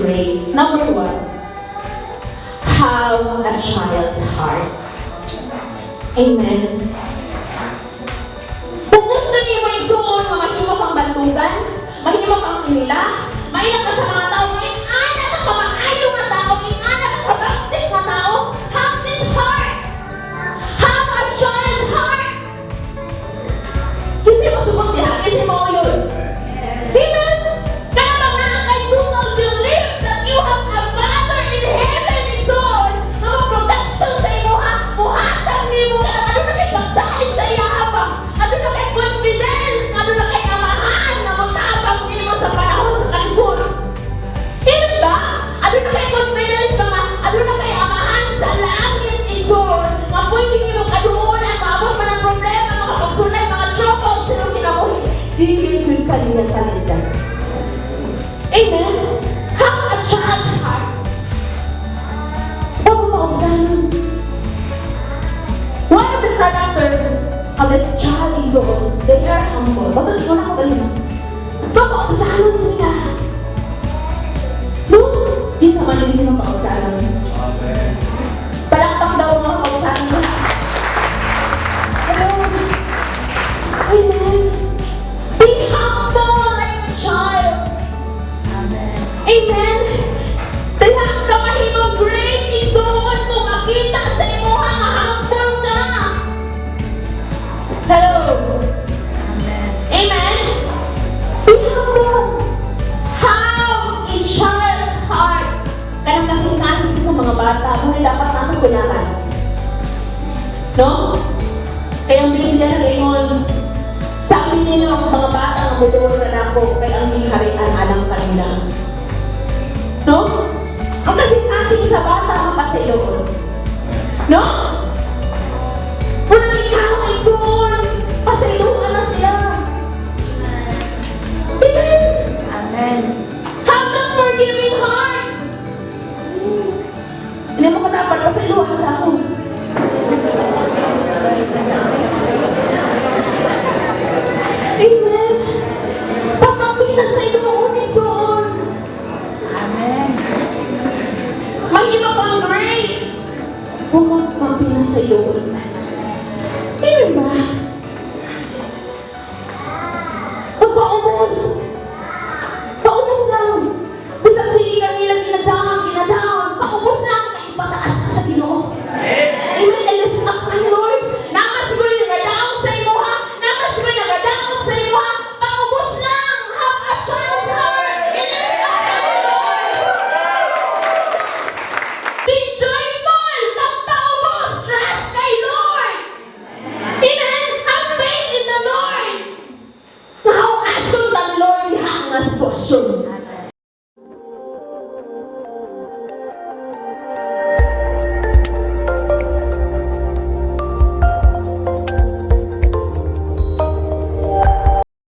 great? Number one, have a child's heart. Amen. Kung gusto nimo, igsuon, nga mahimo kang bantugan, mahimo kang nila, maila ka sa mga tao, ingana ka kamaayo nga tao, ingana ka kabaktik nga tao, have this heart. Have a child's heart. Kasi masugot diha, kasi mao yun. Amen? Kaya bang naa kay total belief that you have a Father in heaven, igsoon, nga mo-protection sa imo ha, muhatag nimo ka, aduna kay pagsalig sa iya ba? Aduna kay confidence, aduna kay amahan nga magtabang nimo sa panahon sa kalisod. Amen ba? Aduna kay confidence ba nga aduna kay amahan sa langit, igsoon, nga pwede nimo kaduonan, maabot man ang problema, makapagsulay mga troubles sa imong kinabuhi. Dili gyud ka niya kalimtan. Amen? Have a child's heart. Huwag mo maugsanon. One of the character of the child is all, they are humble. Bakit ikaw na kabalo? Mapaugsanon sila. No? Di sa man hindi mapaugsanon. Amen. Palakpak daw mga paugsanon. Hello? Amen. Be humble like a child. Amen. Amen. Diha ka mahimong great, igsuon, kung makita sa imuha nga humble ka. Hello. Amen. Amen. Be humble. Have a child's heart. Kanang kasing-kasing sa mga bata, mao dapat nato kunakan. No? Kaya ang Biblia nag-ingon, sa amin ninyo ang mga bata nga muduol na nako, kay ang gingharian alang kanila. No? Ang kasing-kasing sa bata mapasiloon. No?